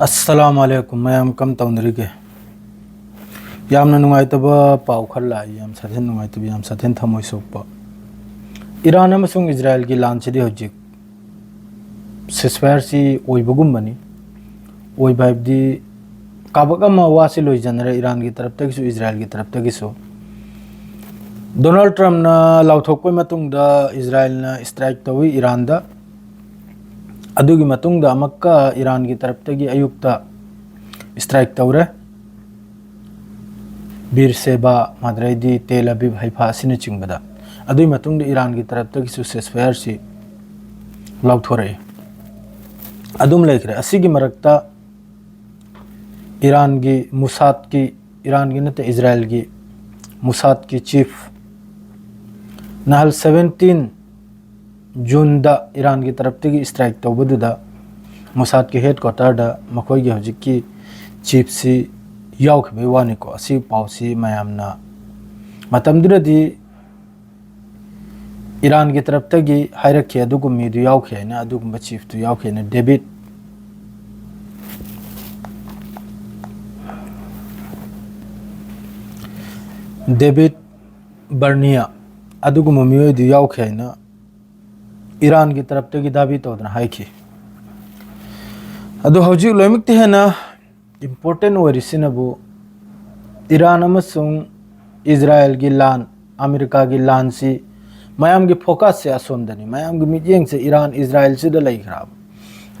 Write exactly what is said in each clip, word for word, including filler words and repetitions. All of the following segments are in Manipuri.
ꯑꯁꯂꯥꯃꯨ ꯑꯂꯥꯏꯀꯨꯝ꯫ ꯃꯌꯥꯝ ꯀꯝ ꯇꯧꯅꯔꯤꯒꯦ? ꯌꯥꯝꯅ ꯅꯨꯡꯉꯥꯏꯇꯕ ꯄꯥꯎ ꯈꯔ ꯂꯥꯛꯏ, ꯌꯥꯝ ꯁꯥꯊꯤꯅ ꯅꯨꯡꯉꯥꯏꯇꯕ, ꯌꯥꯝ ꯁꯥꯊꯤꯅ ꯊꯃꯣꯏ ꯁꯣꯛꯄ꯫ ꯏꯔꯥꯟ ꯑꯃꯁꯨꯡ ꯏꯖꯔꯥꯌꯦꯜꯒꯤ ꯂꯥꯟꯁꯤꯗꯤ ꯍꯧꯖꯤꯛ ꯁꯤꯁꯐꯥꯌꯔꯁꯤ ꯑꯣꯏꯕꯒꯨꯝꯕꯅꯤ꯫ ꯑꯣꯏꯕ ꯍꯥꯏꯕꯗꯤ ꯀꯥꯕꯛ ꯑꯃ ꯋꯥꯁꯤ ꯂꯣꯏꯖꯅꯔꯦ, ꯏꯔꯥꯟꯒꯤ ꯇꯔꯞꯇꯒꯤꯁꯨ ꯏꯖꯔꯥꯌꯦꯜꯒꯤ ꯇꯔꯞꯇꯒꯤꯁꯨ꯫ ꯗꯣꯅꯥꯜꯗ ꯇ꯭ꯔꯝꯞꯅ ꯂꯥꯎꯊꯣꯛꯄꯒꯤ ꯃꯇꯨꯡꯗ ꯏꯖꯔꯥꯌꯦꯜꯅ ꯏꯁꯇ꯭ꯔꯥꯏꯛ ꯇꯧꯏ ꯏꯔꯥꯟꯗ꯫ ꯑꯗꯨꯒꯤ ꯃꯇꯨꯡꯗ ꯑꯃꯨꯛꯀ ꯏꯔꯥꯟꯒꯤ ꯇꯔꯞꯇꯒꯤ ꯑꯌꯨꯛꯇ ꯏꯁꯇ꯭ꯔꯥꯏꯛ ꯇꯧꯔꯦ꯫ ꯕꯤꯔ ꯁꯦꯕꯥ, ꯃꯥꯗ꯭ꯔꯩꯗꯤ, ꯇꯦꯜ ꯑꯕꯤꯕ, ꯍꯩꯐꯥ ꯑꯁꯤꯅꯆꯤꯡꯕꯗ꯫ ꯑꯗꯨꯒꯤ ꯃꯇꯨꯡꯗ ꯏꯔꯥꯟꯒꯤ ꯇꯔꯞꯇꯒꯤꯁꯨ ꯁꯦꯁꯐꯥꯌꯔꯁꯤ ꯂꯥꯎꯊꯣꯔꯛꯏ꯫ ꯑꯗꯨꯝ ꯂꯩꯈ꯭ꯔꯦ꯫ ꯑꯁꯤꯒꯤ ꯃꯔꯛꯇ ꯏꯔꯥꯟꯒꯤ ꯃꯨꯁꯥꯗꯀꯤ, ꯏꯔꯥꯟꯒꯤ ꯅꯠꯇꯦ, ꯏꯖꯔꯥꯌꯦꯜꯒꯤ ꯃꯨꯁꯥꯗꯀꯤ ꯆꯤꯐ ꯅꯍꯥꯜ ꯁꯕꯦꯟꯇꯤꯟ ꯖꯨꯟꯗ ꯏꯔꯥꯟꯒꯤ ꯇꯔꯞꯇꯒꯤ ꯏꯁꯇ꯭ꯔꯥꯏꯛ ꯇꯧꯕꯗꯨꯗ ꯃꯨꯁꯥꯗꯀꯤ ꯍꯦꯗ ꯀ꯭ꯋꯥꯇꯔꯗ ꯃꯈꯣꯏꯒꯤ ꯍꯧꯖꯤꯛꯀꯤ ꯆꯤꯐꯁꯤ ꯌꯥꯎꯈꯤꯕꯒꯤ ꯋꯥꯅꯤꯀꯣ꯫ ꯑꯁꯤꯒꯤ ꯄꯥꯎꯁꯤ ꯃꯌꯥꯝꯅ ꯃꯇꯝꯗꯨꯗꯗꯤ ꯏꯔꯥꯟꯒꯤ ꯇꯔꯞꯇꯒꯤ ꯍꯥꯏꯔꯛꯈꯤ, ꯑꯗꯨꯒꯨꯝꯕ ꯃꯤꯗꯨ ꯌꯥꯎꯈꯤ ꯍꯥꯏꯅ, ꯑꯗꯨꯒꯨꯝꯕ ꯆꯤꯐꯇꯨ ꯌꯥꯎꯈꯤ ꯍꯥꯏꯅ꯫ ꯗꯦꯕꯤꯠ, ꯗꯦꯕꯤꯠ ꯕꯔꯅꯤꯌꯥ, ꯑꯗꯨꯒꯨꯝꯕ ꯃꯤꯑꯣꯏꯗꯨ ꯌꯥꯎꯈꯤ ꯍꯥꯏꯅ ꯏꯔꯥꯟꯒꯤ ꯇꯔꯞꯇꯒꯤ ꯗꯥꯕꯤ ꯇꯧꯗꯅ ꯍꯥꯏꯈꯤ꯫ ꯑꯗꯨ ꯍꯧꯖꯤꯛ ꯂꯣꯏꯅꯃꯛꯇꯤ ꯍꯦꯟꯅ ꯏꯝꯄꯣꯔꯇꯦꯟ ꯑꯣꯏꯔꯤꯁꯤꯅꯕꯨ ꯏꯔꯥꯟ ꯑꯃꯁꯨꯡ ꯏꯖꯔꯥꯌꯦꯜꯒꯤ ꯂꯥꯟ, ꯑꯃꯦꯔꯤꯀꯥꯒꯤ ꯂꯥꯟꯁꯤ ꯃꯌꯥꯝꯒꯤ ꯐꯣꯀꯁꯁꯦ ꯑꯁꯣꯝꯗꯅꯤ, ꯃꯌꯥꯝꯒꯤ ꯃꯤꯠꯌꯦꯡꯁꯦ ꯏꯔꯥꯟ ꯏꯖꯔꯥꯌꯦꯜꯁꯤꯗ ꯂꯩꯈ꯭ꯔꯕ꯫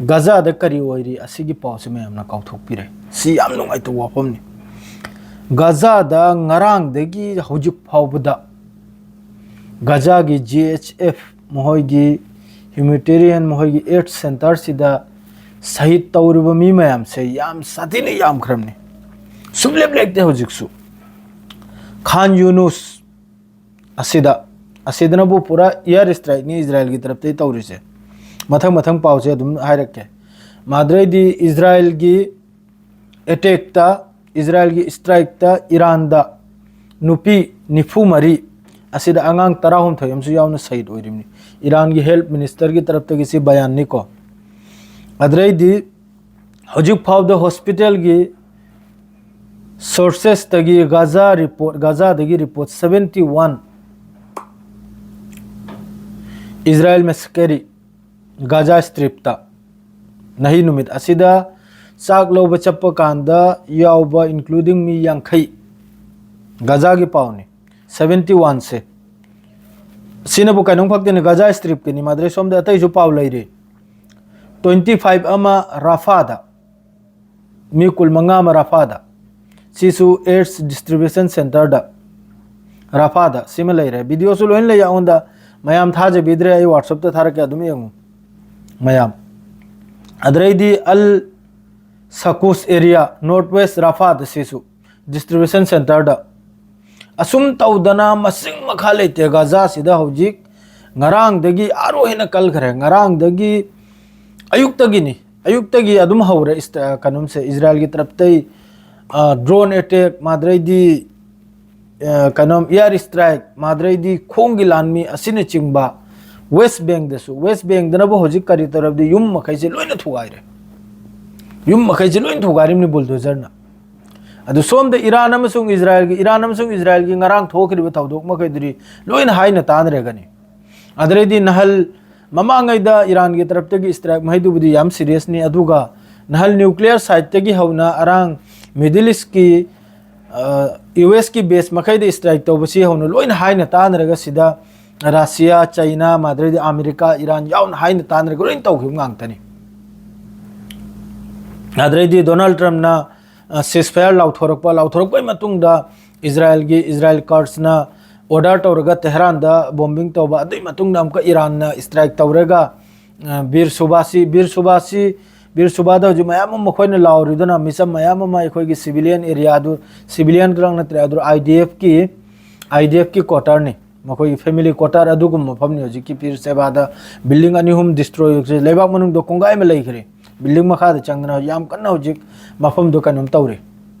ꯒꯖꯥꯗ ꯀꯔꯤ ꯑꯣꯏꯔꯤ ꯑꯁꯤꯒꯤ ꯄꯥꯎꯁꯦ ꯃꯌꯥꯝꯅ ꯀꯥꯎꯊꯣꯛꯄꯤꯔꯦ꯫ ꯁꯤ ꯌꯥꯝ ꯅꯨꯡꯉꯥꯏꯇꯕ ꯋꯥꯐꯝꯅꯤ꯫ ꯒꯖꯥꯗ ꯉꯔꯥꯡꯗꯒꯤ ꯍꯧꯖꯤꯛ ꯐꯥꯎꯕꯗ ꯒꯖꯥꯒꯤ ꯖꯤ ꯑꯩꯆ ꯑꯦꯐ ꯃꯈꯣꯏꯒꯤ ꯍ꯭ꯌꯨꯃꯤꯇꯦꯔꯤꯌꯟ, ꯃꯈꯣꯏꯒꯤ ꯑꯦꯗ ꯁꯦꯟꯇꯔꯁꯤꯗ ꯁꯍꯤꯗ ꯇꯧꯔꯤꯕ ꯃꯤ ꯃꯌꯥꯝꯁꯦ ꯌꯥꯝ ꯁꯥꯊꯤꯅ ꯌꯥꯝꯈ꯭ꯔꯕꯅꯤ꯫ ꯁꯨꯡꯂꯦꯞ ꯂꯦꯞꯇꯦ ꯍꯧꯖꯤꯛꯁꯨ꯫ ꯈꯥꯟ ꯌꯨꯅꯨꯁ ꯑꯁꯤꯗ, ꯑꯁꯤꯗꯅꯕꯨ ꯄꯨꯔꯥ ꯏꯌꯥꯔ ꯏꯁꯇ꯭ꯔꯥꯏꯛꯅꯤ ꯏꯖꯔꯥꯌꯦꯜꯒꯤ ꯇꯔꯞꯇꯒꯤ ꯇꯧꯔꯤꯁꯦ꯫ ꯃꯊꯪ ꯃꯊꯪ ꯄꯥꯎꯁꯦ ꯑꯗꯨꯝ ꯍꯥꯏꯔꯛꯀꯦ꯫ ꯃꯥꯗ꯭ꯔꯩꯗꯤ ꯏꯖꯔꯥꯌꯦꯜꯒꯤ ꯑꯦꯇꯦꯛꯇ, ꯏꯖꯔꯥꯌꯦꯜꯒꯤ ꯏꯁꯇ꯭ꯔꯥꯏꯛꯇ ꯏꯔꯥꯟꯗ ꯅꯨꯄꯤ ꯅꯤꯐꯨ ꯃꯔꯤ, ꯑꯁꯤꯗ ꯑꯉꯥꯡ ꯇꯔꯥꯍꯨꯝꯗꯣꯏ ꯑꯃꯁꯨ ꯌꯥꯎꯅ ꯁꯍꯤꯗ ꯑꯣꯏꯔꯤꯕꯅꯤ꯫ ꯏꯔꯥꯟꯒꯤ ꯍꯦꯜꯊ ꯃꯤꯅꯤꯁꯇꯔꯒꯤ ꯇꯔꯞꯇꯒꯤ ꯁꯤ ꯕꯌꯥꯟꯅꯤꯀꯣ꯫ ꯑꯗꯨꯗꯩꯗꯤ ꯍꯧꯖꯤꯛ ꯐꯥꯎꯗ ꯍꯣꯁꯄꯤꯇꯥꯜꯒꯤ ꯁꯣꯔꯁꯦꯁꯇꯒꯤ Gaza report, ꯒꯥꯖꯥꯗꯒꯤ report seventy one ꯏꯖꯔꯥꯌꯦꯜ ꯃꯦꯁꯀꯦꯔꯤ Gaza strip ꯅꯍꯤ ꯅꯨꯃꯤꯠ ꯑꯁꯤꯗ ꯆꯥꯛ ꯂꯧꯕ ꯆꯠꯄ ꯀꯥꯟꯗ ꯌꯥꯎꯕ, including ꯃꯤ ꯌꯥꯡꯈꯩ, ꯒꯥꯖꯥꯒꯤ ꯄꯥꯎꯅꯤ꯫ ꯁꯕꯦꯟꯇꯤ ꯋꯥꯟꯁꯦ ꯁꯤꯅꯕꯨ ꯀꯩꯅꯣꯝ ꯈꯛꯇꯅꯤ, ꯒꯥꯖꯥ ꯁ꯭ꯇ꯭ꯔꯤꯞꯀꯤꯅꯤ꯫ ꯃꯥꯗ꯭ꯔꯦ ꯁꯣꯝꯗ ꯑꯇꯩꯁꯨ ꯄꯥꯎ ꯂꯩꯔꯤ꯫ ꯇ꯭ꯋꯦꯟꯇꯤ ꯐꯥꯏꯚ ꯑꯃ ꯔꯥꯐꯥꯗ, ꯃꯤ ꯀꯨꯟꯃꯉꯥ ꯑꯃ ꯔꯥꯐꯥꯗ, ꯁꯤꯁꯨ ꯑꯦꯗꯁ ꯗꯤꯁꯇ꯭ꯔꯤꯕ꯭ꯌꯨꯁꯟ ꯁꯦꯟꯇꯔꯗ, ꯔꯥꯐꯥꯗ ꯁꯤꯃ ꯂꯩꯔꯦ꯫ ꯚꯤꯗꯤꯑꯣꯁꯨ ꯂꯣꯏꯅ ꯂꯩ ꯑꯩꯉꯣꯟꯗ, ꯃꯌꯥꯝ ꯊꯥꯖꯕꯤꯗ꯭ꯔꯦ, ꯑꯩ ꯋꯥꯠꯁꯑꯞꯇ ꯊꯥꯔꯛꯀꯦ, ꯑꯗꯨꯝ ꯌꯦꯡꯉꯨ ꯃꯌꯥꯝ꯫ ꯑꯗꯩꯗꯤ ꯑꯜ ꯁꯀꯨꯁ ꯑꯦꯔꯤꯌꯥ, ꯅꯣꯔꯠ ꯋꯦꯁ ꯔꯥꯐꯥꯗ ꯁꯤꯁꯨ ꯗꯤꯁꯇ꯭ꯔꯤꯕ꯭ꯌꯨꯁꯟ ꯁꯦꯟꯇꯔꯗ꯫ ꯑꯁꯨꯝ ꯇꯧꯗꯅ ꯃꯁꯤꯡ ꯃꯈꯥ ꯂꯩꯇꯦ ꯒꯥꯖꯥꯁꯤꯗ ꯍꯧꯖꯤꯛ꯫ ꯉꯔꯥꯡꯗꯒꯤ ꯑꯥꯔꯣ ꯍꯦꯟꯅ ꯀꯜꯈ꯭ꯔꯦ꯫ ꯉꯔꯥꯡꯗꯒꯤ, ꯑꯌꯨꯛꯇꯒꯤꯅꯤ, ꯑꯌꯨꯛꯇꯒꯤ ꯑꯗꯨꯝ ꯍꯧꯔꯦ ꯏꯁ-, ꯀꯩꯅꯣꯝꯁꯦ, ꯏꯖꯔꯥꯌꯦꯜꯒꯤ ꯇꯔꯞꯇꯩ, ꯑ, ꯗ꯭ꯔꯣꯟ ꯑꯦꯇꯦꯛ, ꯃꯥꯗ꯭ꯔꯩꯗꯤ, ꯑ, ꯀꯩꯅꯣꯝ, ꯑꯦꯌꯥꯔ ꯏꯁꯇ꯭ꯔꯥꯏꯛ, ꯃꯥꯗ꯭ꯔꯩꯗꯤ ꯈꯣꯡꯒꯤ ꯂꯥꯟꯃꯤ ꯑꯁꯤꯅꯆꯤꯡꯕ꯫ ꯋꯦꯁ ꯕꯦꯡꯗꯁꯨ, ꯋꯦꯁ ꯕꯦꯡꯗꯅꯕꯨ ꯍꯧꯖꯤꯛ ꯀꯔꯤ ꯇꯧꯔꯕꯗꯤ ꯌꯨꯝ ꯃꯈꯩꯁꯦ ꯂꯣꯏꯅ ꯊꯨꯒꯥꯏꯔꯦ꯫ ꯌꯨꯝ ꯃꯈꯩꯁꯦ ꯂꯣꯏꯅ ꯊꯨꯒꯥꯏꯔꯤꯕꯅꯤ ꯕꯨꯜꯗꯣꯖꯔꯅ꯫ ꯑꯗꯨ ꯁꯣꯝꯗ ꯏꯔꯥꯟ ꯑꯃꯁꯨꯡ ꯏꯖꯔꯥꯌꯦꯜꯒꯤ, ꯏꯔꯥꯟ ꯑꯃꯁꯨꯡ ꯏꯖꯔꯥꯌꯦꯜꯒꯤ ꯉꯔꯥꯡ ꯊꯣꯛꯈ꯭ꯔꯤꯕ ꯊꯧꯗꯣꯛ ꯃꯈꯩꯗꯨꯗꯤ ꯂꯣꯏꯅ ꯍꯥꯏꯅ ꯇꯥꯅꯔꯒꯅꯤ꯫ ꯑꯗꯩꯗꯤ ꯅꯍꯜ ꯃꯃꯥꯡꯉꯩꯗ ꯏꯔꯥꯟꯒꯤ ꯇꯔꯞꯇꯒꯤ ꯏꯁꯇ꯭ꯔꯥꯏꯛ ꯃꯍꯩꯗꯨꯕꯨꯗꯤ ꯌꯥꯝ ꯁꯤꯔꯤꯌꯁꯅꯤ, ꯑꯗꯨꯒ ꯅꯍꯜ ꯅ꯭ꯌꯨꯀ꯭ꯂꯤꯌꯔ ꯁꯥꯏꯠꯇꯒꯤ ꯍꯧꯅ ꯑꯔꯥꯡ ꯃꯤꯗꯜ ꯏꯁꯀꯤ, ꯑ, ꯌꯨ ꯑꯦꯁꯀꯤ ꯕꯦꯁ ꯃꯈꯩꯗ ꯏꯁꯇ꯭ꯔꯥꯏꯛ ꯇꯧꯕꯁꯤ ꯍꯧꯅ ꯂꯣꯏꯅ ꯍꯥꯏꯅ ꯇꯥꯅꯔꯒ ꯁꯤꯗ ꯔꯁꯤꯌꯥ, ꯆꯩꯅꯥ, ꯃꯥꯗ꯭ꯔꯩꯗꯤ ꯑꯃꯦꯔꯤꯀꯥ, ꯏꯔꯥꯟ ꯌꯥꯎꯅ ꯍꯥꯏꯅ ꯇꯥꯅꯔꯒ ꯂꯣꯏꯅ ꯇꯧꯈꯤꯕ ꯉꯥꯛꯇꯅꯤ꯫ ꯑꯗꯩꯗꯤ ꯗꯣꯅꯥꯜꯗ ꯇ꯭ꯔꯝꯞꯅ, ꯑ, ceasefire ꯂꯥꯎꯊꯣꯔꯛꯄ, ꯂꯥꯎꯊꯣꯔꯛꯄꯒꯤ ꯃꯇꯨꯡꯗ ꯏꯖꯔꯥꯌꯦꯜꯒꯤ, ꯏꯖꯔꯥꯌꯦꯜ ꯀꯥꯔꯠꯁꯅ ꯑꯣꯔꯗꯔ ꯇꯧꯔꯒ ꯇꯦꯍꯔꯥꯟꯗ ꯕꯣꯝꯕꯤꯡ ꯇꯧꯕ, ꯑꯗꯨꯒꯤ ꯃꯇꯨꯡꯗ ꯑꯃꯨꯛꯀ ꯏꯔꯥꯟꯅ ꯏꯁꯇ꯭ꯔꯥꯏꯛ ꯇꯧꯔꯒ, ꯑ, ꯕꯤꯔ ꯁꯨꯕꯥꯁꯤ, ꯕꯤꯔ ꯁꯨꯕꯥꯁꯤ, ꯕꯤꯔ ꯁꯨꯕꯥꯗ ꯍꯧꯖꯤꯛ ꯃꯌꯥꯝ ꯑꯃ ꯃꯈꯣꯏꯅ ꯂꯥꯎꯔꯤꯗꯨꯅ, ꯃꯤꯆꯝ ꯃꯌꯥꯝ ꯑꯃ ꯑꯩꯈꯣꯏꯒꯤ ꯁꯤꯚꯤꯂꯤꯌꯟ ꯑꯦꯔꯤꯌꯥꯗꯨ, ꯁꯤꯚꯤꯂꯤꯌꯟ ꯈꯛ ꯅꯠꯇ꯭ꯔꯦ, ꯑꯗꯨ ꯑꯥꯏ ꯗꯤ ꯑꯦꯐꯀꯤ, ꯑꯥꯏ ꯗꯤ ꯑꯦꯐꯀꯤ ꯀ꯭ꯋꯥꯇꯔꯅꯤ, ꯃꯈꯣꯏꯒꯤ ꯐꯦꯃꯤꯂꯤ ꯀ꯭ꯋꯥꯇꯔ ꯑꯗꯨꯒꯨꯝꯕ ꯃꯐꯝꯅꯤ ꯍꯧꯖꯤꯛꯀꯤ ꯕꯤꯔ ꯁꯦꯕꯥꯗ꯫ ꯕꯤꯜꯗꯤꯡ ꯑꯅꯤ ꯑꯍꯨꯝ ꯗꯤꯁꯇ꯭ꯔꯣꯏ, ꯂꯩꯕꯥꯛ ꯃꯅꯨꯡꯗ ꯀꯣꯡꯒꯥꯏ ꯑꯃ ꯂꯩꯈ꯭ꯔꯦ꯫ ꯕꯤꯜꯗꯤꯡ ꯃꯈꯥꯗ ꯆꯪꯗꯅ ꯌꯥꯝ ꯀꯟꯅ ꯍꯧꯖꯤꯛ ꯃꯐꯝꯗꯨ ꯀꯩꯅꯣꯝ ꯇꯧꯔꯤ꯫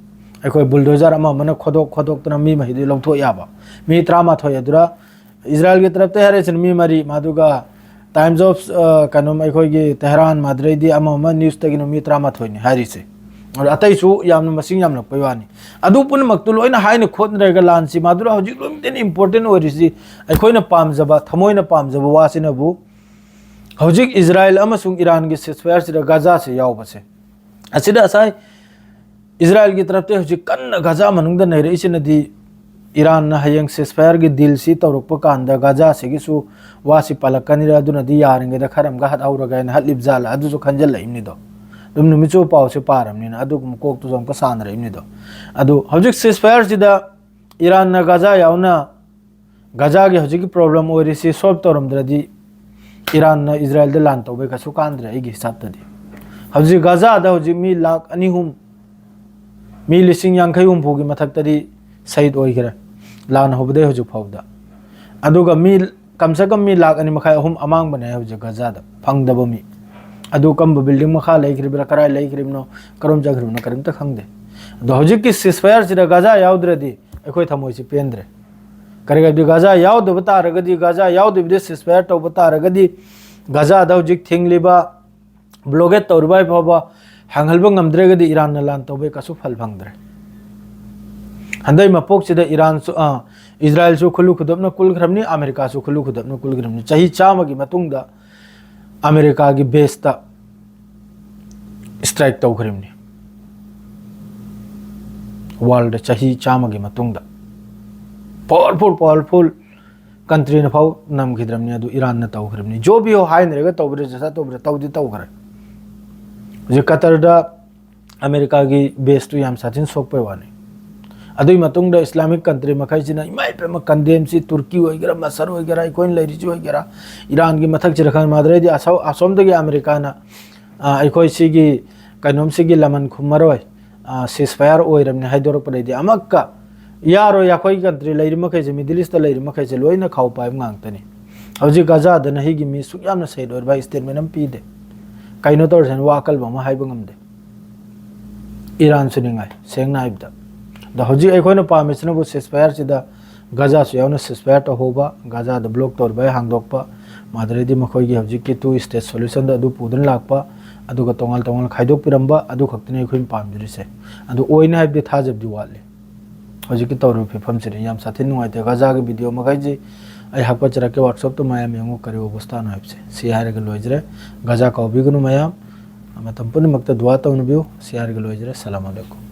ꯑꯩꯈꯣꯏ ꯕꯨꯜꯗꯣꯖꯔ ꯑꯃ ꯑꯃꯅ ꯈꯣꯗꯣꯛ ꯈꯣꯗꯣꯛꯇꯅ ꯃꯤ ꯃꯈꯩꯗꯨ ꯂꯧꯊꯣꯛ ꯌꯥꯕ꯫ ꯃꯤ ꯇꯔꯥꯃꯥꯊꯣꯏ ꯑꯗꯨꯔ ꯏꯖꯔꯥꯌꯦꯜꯒꯤ ꯇꯔꯞꯇ ꯍꯥꯏꯔꯤꯁꯤꯅ ꯃꯤ ꯃꯔꯤ, ꯃꯗꯨꯒ Times of, ꯑ, ꯀꯩꯅꯣꯝ, ꯑꯩꯈꯣꯏꯒꯤ ꯇꯦꯍꯔꯥꯟ, ꯃꯥꯗ꯭ꯔꯩꯗꯤ ꯑꯃ ꯑꯃ, ꯅ꯭ꯌꯨꯁꯇꯒꯤꯅ ꯃꯤ ꯇꯔꯥꯃꯥꯊꯣꯏꯅꯤ ꯍꯥꯏꯔꯤꯁꯦ꯫ ꯑꯗꯣ ꯑꯇꯩꯁꯨ ꯌꯥꯝꯅ ꯃꯁꯤꯡ ꯌꯥꯝꯂꯛꯄꯩ ꯋꯥꯅꯤ꯫ ꯑꯗꯨ ꯄꯨꯝꯅꯃꯛꯇꯨ ꯂꯣꯏꯅ ꯍꯥꯏꯅ ꯈꯣꯠꯅꯔꯒ ꯂꯥꯟꯁꯤ ꯃꯥꯗꯨꯔ ꯍꯧꯖꯤꯛ ꯂꯣꯏꯅ ꯏꯝꯄꯣꯔꯇꯦꯟ ꯑꯣꯏꯔꯤꯁꯤ ꯑꯩꯈꯣꯏꯅ ꯄꯥꯝꯖꯕ, ꯊꯃꯣꯏꯅ ꯄꯥꯝꯖꯕ ꯋꯥꯁꯤꯅꯕꯨ ꯍꯧꯖꯤꯛ ꯏꯖꯔꯥꯏꯜ ꯑꯃꯁꯨꯡ ꯏꯔꯥꯟꯒꯤ ceasefire ꯁꯤꯗ ꯒꯥꯖꯥꯁꯦ ꯌꯥꯎꯕꯁꯦ꯫ ꯑꯁꯤꯗ ꯉꯁꯥꯏ ꯏꯖꯔꯥꯏꯜꯒꯤ ꯇꯔꯞꯇ ꯍꯧꯖꯤꯛ ꯀꯟꯅ ꯒꯥꯖꯥ ꯃꯅꯨꯡꯗ ꯅꯩꯔꯛꯏꯁꯤꯅꯗꯤ ꯏꯔꯥꯟꯅ ꯍꯌꯦꯡ ceasefire ꯒꯤ ꯗꯤꯜꯁꯤ ꯇꯧꯔꯛꯄ ꯀꯥꯟꯗ ꯒꯥꯖꯥꯁꯤꯒꯤꯁꯨ ꯋꯥꯁꯤ ꯄꯜꯂꯛꯀꯅꯤꯔ, ꯑꯗꯨꯅꯗꯤ ꯌꯥꯔꯤꯉꯩꯗ ꯈꯔ ꯑꯃꯒ ꯍꯠꯍꯧꯔꯒꯦ ꯍꯥꯏꯅ ꯍꯠꯂꯤꯕ ꯖꯥꯠꯂ, ꯑꯗꯨꯁꯨ ꯈꯟꯖꯜꯂꯛꯏꯕꯅꯤꯗꯣ꯫ ꯑꯗꯨꯝ ꯅꯨꯃꯤꯠ ꯆꯨꯞꯄ ꯄꯥꯎꯁꯦ ꯄꯥꯔꯕꯅꯤꯅ ꯑꯗꯨꯒꯨꯝꯕ ꯀꯣꯛꯇꯨꯁꯨ ꯑꯃꯨꯛꯀ ꯁꯥꯟꯅꯔꯛꯏꯕꯅꯤꯗꯣ꯫ ꯑꯗꯨ ꯍꯧꯖꯤꯛ ceasefire ꯁꯤꯗ ꯏꯔꯥꯟꯅ ꯒꯥꯖꯥ ꯌꯥꯎꯅ ꯒꯥꯖꯥꯒꯤ ꯍꯧꯖꯤꯛꯀꯤ problem ꯑꯣꯏꯔꯤꯁꯤ solve ꯇꯧꯔꯝꯗ꯭ꯔꯗꯤ ꯏꯔꯥꯟꯅ ꯏꯖꯔꯥꯏꯜꯗ ꯂꯥꯟ ꯇꯧꯕꯩ ꯀꯩꯁꯨ ꯀꯥꯟꯗ꯭ꯔꯦ ꯑꯩꯒꯤ ꯍꯤꯁꯥꯕꯇꯗꯤ꯫ ꯍꯧꯖꯤꯛ ꯒꯥꯖꯥꯗ ꯍꯧꯖꯤꯛ ꯃꯤ ꯂꯥꯈ ꯑꯅꯤ ꯑꯍꯨꯝ, ꯃꯤ ꯂꯤꯁꯤꯡ ꯌꯥꯡꯈꯩ ꯍꯨꯝꯐꯨꯒꯤ ꯃꯊꯛꯇꯗꯤ ꯁꯍꯤꯗ ꯑꯣꯏꯈ꯭ꯔꯦ ꯂꯥꯟ ꯍꯧꯕꯗꯩ ꯍꯧꯖꯤꯛ ꯐꯥꯎꯕꯗ꯫ ꯑꯗꯨꯒ ꯃꯤ ꯀꯝꯁꯦ ꯀꯝ ꯃꯤ ꯂꯥꯈ ꯑꯅꯤ ꯃꯈꯥꯏ, ꯑꯍꯨꯝ ꯑꯃꯥꯡꯕꯅꯦ ꯍꯧꯖꯤꯛ ꯒꯥꯖꯥꯗ ꯐꯪꯗꯕ ꯃꯤ꯫ ꯑꯗꯨ ꯀꯝꯕ building ꯃꯈꯥ ꯂꯩꯈ꯭ꯔꯤꯕ꯭ꯔꯥ, ꯀꯔꯥꯏ ꯂꯩꯈ꯭ꯔꯤꯕꯅꯣ, ꯀꯔꯣꯝ ꯆꯠꯈ꯭ꯔꯤꯕꯅꯣ ꯀꯔꯤꯝꯇ ꯈꯪꯗꯦ꯫ ꯑꯗꯣ ꯍꯧꯖꯤꯛꯀꯤ ceasefire ꯁꯤꯗ ꯒꯥꯖꯥ ꯌꯥꯎꯗ꯭ꯔꯗꯤ ꯑꯩꯈꯣꯏ ꯊꯃꯣꯏꯁꯤ ꯄꯦꯟꯗ꯭ꯔꯦ꯫ ꯀꯔꯤꯒꯤꯅꯣ ꯍꯥꯏꯕꯗꯤ ꯒꯥꯖꯥ ꯌꯥꯎꯗꯕ ꯇꯥꯔꯒꯗꯤ, ꯒꯥꯖꯥ ꯌꯥꯎꯗꯕꯤꯗ ceasefire ꯇꯧꯕ ꯇꯥꯔꯒꯗꯤ, ꯒꯥꯖꯥꯗ ꯍꯧꯖꯤꯛ ꯊꯤꯡꯂꯤꯕ, blockade ꯇꯧꯔꯤꯕ ꯍꯥꯏ ꯐꯥꯎꯕ ꯍꯥꯡꯍꯟꯕ ꯉꯝꯗ꯭ꯔꯒꯗꯤ ꯏꯔꯥꯟꯅ ꯂꯥꯟ ꯇꯧꯕꯩ ꯀꯩꯁꯨ ꯐꯜ ꯐꯪꯗ꯭ꯔꯦ꯫ ꯍꯟꯗꯛ ꯃꯄꯣꯛꯁꯤꯗ ꯏꯔꯥꯟꯁꯨ, ꯑ, ꯏꯖꯔꯥꯏꯜꯁꯨ ꯈꯨꯜꯂꯨ ꯈꯨꯗꯞꯅ ꯀꯨꯜꯈ꯭ꯔꯕꯅꯤ, ꯑꯃꯦꯔꯤꯀꯥꯁꯨ ꯈꯨꯜꯂꯨ ꯈꯨꯗꯞꯅ ꯀꯨꯜꯈ꯭ꯔꯕꯅꯤ꯫ ꯆꯍꯤ ꯆꯥꯝꯃꯒꯤ ꯃꯇꯨꯡꯗ ꯑꯃꯦꯔꯤꯀꯥꯒꯤ baseꯇ strike ꯇꯧꯈ꯭ꯔꯤꯕꯅꯤ꯫ Worldꯗ ꯆꯍꯤ ꯆꯥꯝꯃꯒꯤ ꯃꯇꯨꯡꯗ powerful, powerful countryꯅ ꯐꯥꯎ ꯅꯝꯈꯤꯗ꯭ꯔꯕꯅꯤ, ꯑꯗꯨ ꯏꯔꯥꯟꯅ ꯇꯧꯈ꯭ꯔꯕꯅꯤ꯫ ꯖꯣ ꯕꯤꯌꯣ ꯍꯥꯏꯅꯔꯒ ꯇꯧꯕ꯭ꯔꯥ, ꯖꯁꯥ ꯇꯧꯕ꯭ꯔꯥ, ꯇꯧꯗꯤ ꯇꯧꯈ꯭ꯔꯦ꯫ ꯍꯧꯖꯤꯛ ꯀꯇꯔꯗ ꯑꯃꯦꯔꯤꯀꯥꯒꯤ baseꯇꯨ ꯌꯥꯝ ꯁꯥꯊꯤꯅ ꯁꯣꯛꯄꯩ ꯋꯥꯅꯤ꯫ ꯑꯗꯨꯒꯤ ꯃꯇꯨꯡꯗ Islamic country ꯃꯈꯩꯁꯤꯅ ꯏꯃꯥ ꯏꯄꯦꯝꯃ condemnꯁꯤ, ꯇꯨꯔꯀꯤ ꯑꯣꯏꯒꯦꯔꯥ, ꯃꯁꯔ ꯑꯣꯏꯒꯦꯔꯥ, ꯑꯩꯈꯣꯏꯅ ꯂꯩꯔꯤꯁꯤ ꯑꯣꯏꯒꯦꯔꯥ, ꯏꯔꯥꯟꯒꯤ ꯃꯊꯛꯁꯤꯗ ꯈꯪ ꯃꯥꯗ꯭ꯔꯩꯗꯤ ꯑꯁꯣ-, ꯑꯁꯣꯝꯗꯒꯤ ꯑꯃꯦꯔꯤꯀꯥꯅ, ꯑ, ꯑꯩꯈꯣꯏ ꯁꯤꯒꯤ ꯀꯩꯅꯣꯝꯁꯤꯒꯤ ꯂꯃꯟ ꯈꯨꯝꯃꯔꯣꯏ, ꯑ, ceasefire ꯑꯣꯏꯔꯕꯅꯤ ꯍꯥꯏꯗꯣꯔꯛꯄꯗꯩꯗꯤ ꯑꯃꯛꯀ ꯌꯥꯔꯣꯏ, ꯑꯩꯈꯣꯏ country ꯂꯩꯔꯤ ꯃꯈꯩꯁꯦ, Middle Eastꯇ ꯂꯩꯔꯤ ꯃꯈꯩꯁꯦ ꯂꯣꯏꯅ ꯈꯥꯎ ꯄꯥꯏꯕ ꯉꯥꯛꯇꯅꯤ꯫ ꯍꯧꯖꯤꯛ ꯒꯥꯖꯥꯗꯅ ꯍꯤꯒꯤ ꯃꯤ ꯁꯨꯛ ꯌꯥꯝꯅ ꯁꯍꯤꯗ ꯑꯣꯏꯔꯤꯕ statement ꯑꯃ ꯄꯤꯗꯦ꯫ ꯀꯩꯅꯣ ꯇꯧꯔꯁꯦꯅ ꯋꯥ ꯑꯀꯜꯕ ꯑꯃ ꯍꯥꯏꯕ ꯉꯝꯗꯦ꯫ ꯏꯔꯥꯟꯁꯨ ꯅꯤꯡꯉꯥꯏ, ꯁꯦꯡꯅ ꯍꯥꯏꯕꯗ꯫ ꯑꯗꯣ ꯍꯧꯖꯤꯛ ꯑꯩꯈꯣꯏꯅ ꯄꯥꯝꯃꯤꯁꯤꯅꯕꯨ ceasefire ꯁꯤꯗ ꯒꯥꯖꯥꯁꯨ ꯌꯥꯎꯅ ceasefire ꯇꯧꯍꯧꯕ, ꯒꯥꯖꯥꯗ block ꯇꯧꯔꯤꯕ ꯑꯩ ꯍꯥꯡꯗꯣꯛꯄ, ꯃꯥꯗꯔꯗꯤ ꯃꯈꯣꯏꯒꯤ ꯍꯧꯖꯤꯛꯀꯤ two state solution ꯗ ꯑꯗꯨ ꯄꯨꯗꯨꯅ ꯂꯥꯛꯄ, ꯑꯗꯨꯒ ꯇꯣꯉꯥꯟ ꯇꯣꯉꯥꯟꯅ ꯈꯥꯏꯗꯣꯛꯄꯤꯔꯝꯕ, ꯑꯗꯨ ꯈꯛꯇꯅꯤ ꯑꯩꯈꯣꯏꯅ ꯄꯥꯝꯖꯔꯤꯁꯦ꯫ ꯑꯗꯨ ꯑꯣꯏꯅꯤ ꯍꯥꯏꯕꯗꯤ ꯊꯥꯖꯕꯗꯤ ꯋꯥꯠꯂꯤ꯫ ꯍꯧꯖꯤꯛꯀꯤ ꯇꯧꯔꯤꯕ ꯐꯤꯕꯝꯁꯤꯗꯤ ꯌꯥꯝ ꯁꯥꯊꯤꯅ ꯅꯨꯡꯉꯥꯏꯇꯦ꯫ ꯒꯥꯖꯥꯒꯤ video ꯃꯈꯩꯁꯤ ꯑꯩ ꯍꯥꯞꯀꯠꯆꯔꯛꯀꯦ WhatsApp ꯇ, ꯃꯌꯥꯝ ꯌꯦꯡꯉꯨ ꯀꯔꯤ ꯑꯣꯕꯁꯊꯥꯅꯣ ꯍꯥꯏꯕꯁꯦ꯫ ꯁꯤ ꯍꯥꯏꯔꯒ ꯂꯣꯏꯖꯔꯦ꯫ ꯒꯥꯖꯥ ꯀꯥꯎꯕꯤꯒꯅꯨ ꯃꯌꯥꯝ, ꯃꯇꯝ ꯄꯨꯝꯅꯃꯛꯇ ꯗꯨꯋꯥ ꯇꯧꯅꯕꯤꯌꯨ꯫ ꯁꯤ ꯍꯥꯏꯔꯒ ꯂꯣꯏꯖꯔꯦ꯫ ꯁꯂꯥꯝ ꯑꯂꯩꯀꯨꯝ꯫